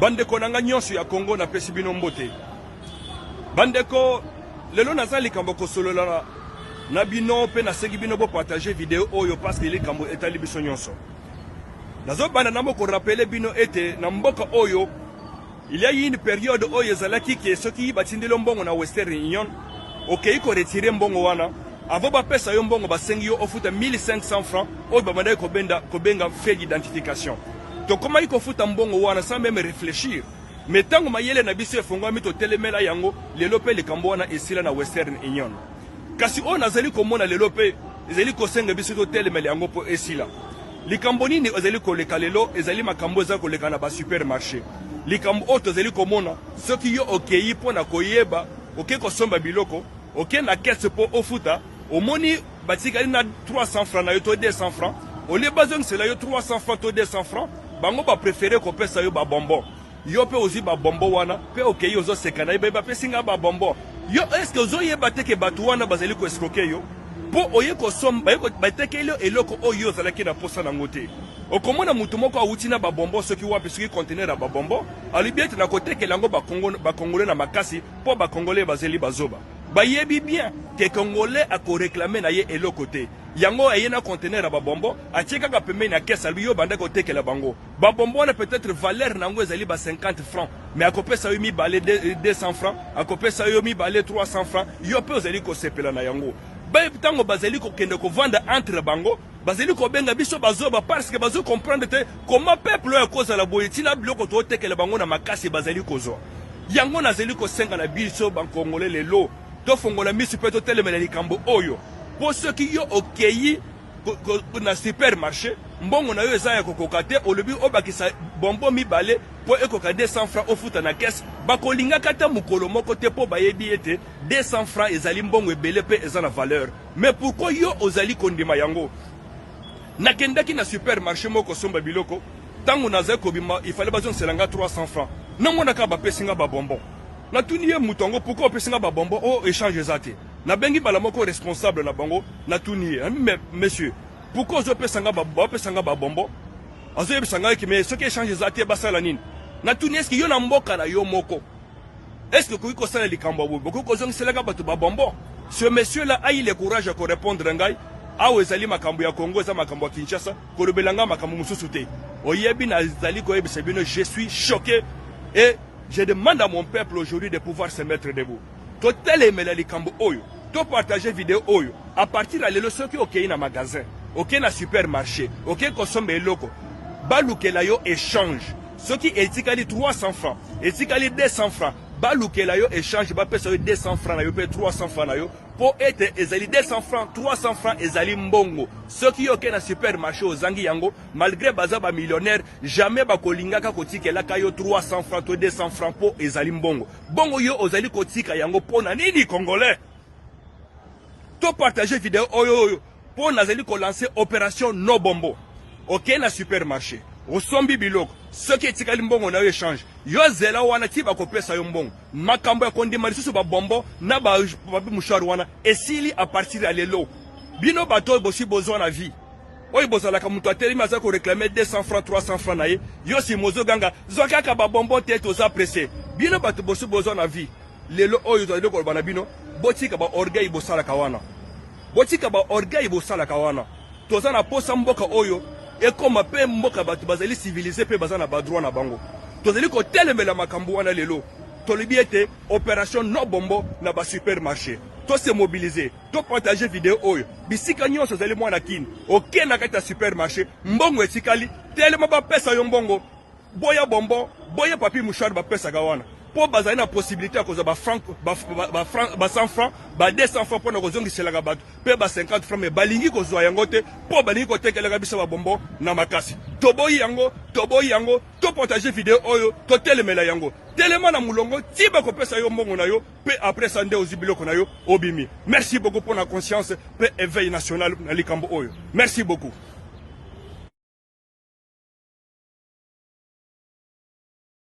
Bandeko na nga nyonso ya Congo, napesi bino mbote. Bandeko, lelo naza likambo kosolola na bino mpe nasengi bino bopartage video oyo parce que likambo etali biso nyonso. Nazobanda na moko rappeler bino ete na mboka oyo il y a eu une période oyo ezalaki ke soki batindeli yo mbongo na Western Union, okei koretire mbongo wana, avant bapesa yo mbongo basengi yo ofuta 1500 francs oyo babandaki kobenda kobenga frais d'identification. Tokomaki kofuta mbongo wana sans même réfléchir, mais ntango mayele na biso efongwami totelemela yango. Lelo mpe likambo wana esila na Western Union, kasi oyo nazali komona lelo mpe ezali kosenga biso totelemela yango mpo esila. Likambo nini ezali koleka lelo? Ezali makambo eza koleka na basupermarché. Likambo oyo tozali komona, soki yo okei mpo na koyeba, okei kosomba biloko, okei na caisse mpo ofuta, omoni batikali na 300 francs na yo to 200 francs, olie bazongisela yo 300 francs to 200 francs, bango bapréférer kopesa yo babonbon. Yo mpe ozwi babonbon wana mpe okei ozoseka na ye, bapesi nga babonbon. Yo eske ozoyeba te ke bato wana bazali koescroquer yo mpo oye kosomba, batekeli yo eloko oyo yo ozalaki na posa nango te? Okomona moto moko awuti na babonbon soki wapi, soki conteneur ya babonbon, alobi ete nakotekela yango bakongole na makasi, mpo bakongole bazali bazoba, bayebi bien ke congolais akoréclamer na ye eloko te. Yango aye na conteneur ya babonbon, atie kaka pembeni ya caisse, alobi yo banda kotekela bango babonbon wana, peut-être valeur na yango ezali ba 50 francs, mais akopesa yo mibale 200 francs, akopesa yo mibale 300 francs. Yo mpe ozali kosepela na yango. Ntango bazali kokende kovanda entre bango, bazali kobenga biso bazoba parce que bazo comprendre te comment peuple oyo akozala boye ntina biloko totekela bango na makasi bazali kozwa yango. Nazali kosenga na biso bakongole lelo, tofongola miso mpe totelemela likambo oyo, mpo soki yo okei na supermarché, mbongo na yo eza ya kokoka te, olobi obakisa bonbon mibale mpo ekoka 200 francs, ofuta na caisse, bakolingaka ata mokolo moko te, mpo bayebi ete 200 francs ezali mbongo ebele mpe eza na valeur. Mais pourquoi yo ozali kondima yango? Nakendaki na supermarché moko kosomba biloko. Ntango nazali kobima, ifale bazongisela nga 300 francs. Namonaka bapesi nga babonbon. Natuni ye moto yango: "Pourquoi opesi nga babonbon oyo? Échange eza te." Nabengi mbala moko responsable na bango, natuni ye: "Mais monsieur, pourquoi ozopesa nga, bapesa nga babonbon?" Azoyebisa ngai ke mais soki échange eza te, basala nini? Natuni: "Eske yo na mboka na yo moko, est-ce okoki kosala likambo ya boye? Bokoki kozongiselaka bato babonbon?" Ce monsieur là a eu le courage ya korépondre ngai: "Awa ezali makambo ya Congo, eza makambo ya Kinshasa, kolobela ngai makambo mosusu te." Oyebi, nazali koyebisa bino, je suis choqué et je demande à mon peuple aujourd'hui de pouvoir se mettre debout. Totelemela likambo oyo, topartage video oyo. À partir ya lelo, soki okei na magasin, okei na supermarché, okei kosomba eloko, balukela yo échange. Soki etikali 300 francs, etikali 200 francs, balukela yo échange, bapesa yo 200 francs na yo mpe 300 francs na yo, mpo ete ezali 200 francs, 300 francs ezali mbongo. Soki yo okei na supermarché, ozangi yango, malgré baza bamillionnaire, jamais bakolingaka kotikelaka yo 300 francs to 200 francs, mpo ezali mbongo. Bongo yo ozali kotika yango mpo na nini, congolais? Topartage video oyo oyo mpo nazali kolancer opération no bonbon. Okei na supermarché, osombi biloko, soki etikali mbongo na yo échange, yo zela wana ti bakopesa yo mbongo. Makambo ya kondima lisusu babonbon na bamouchoir wana esili à partir ya lelo. Bino bato oyo bosi bozwa na vie oyo bozalaka, moto atelemi aza koréclamer 200 francs, 300 francs na ye, yo nsima ozoganga: "Zwa kaka babonbon te, toza pressé." Bino bato bosi bozwa na vie lelo oyo, tozali koloba na bino, botika baorgueil bosalaka wana, botika baorgueil bosalaka wana. Toza na posa mboka oyo ekóma mpe mboka bato bazali civilisé mpe baza na badroit na bango. Tozali kotelemela makambo wana. Lelo tolobi ete opération no bonbon na basupermarché. Tose mobiliser, topartage video oyo bisika nyonso ezali. Mwana kini, okei na kati ya supermarché, mbongo etikali, telema bapesa yo mbongo. Boya bonbon, boya papier mouchoir bapesaka wana, mpo bazali na possibilité ya kozwa bafranc, ba 100 franc, ba 200 franc mpona kozongiselaka bato, mpe ba 50 franc, mais balingi kozwa yango te, mpo balingi kotekelaka biso babonbon na makasi. Toboyi yango, toboyi yango. Topartage video oyo, totelemela yango. Telema na molongo ti bakopesa yo mbongo na yo, mpe après ça nde ozwi biloko na yo, obimi. Merci beaucoup mpona conscience mpe éveil national na likambo oyo. Merci beaucoup.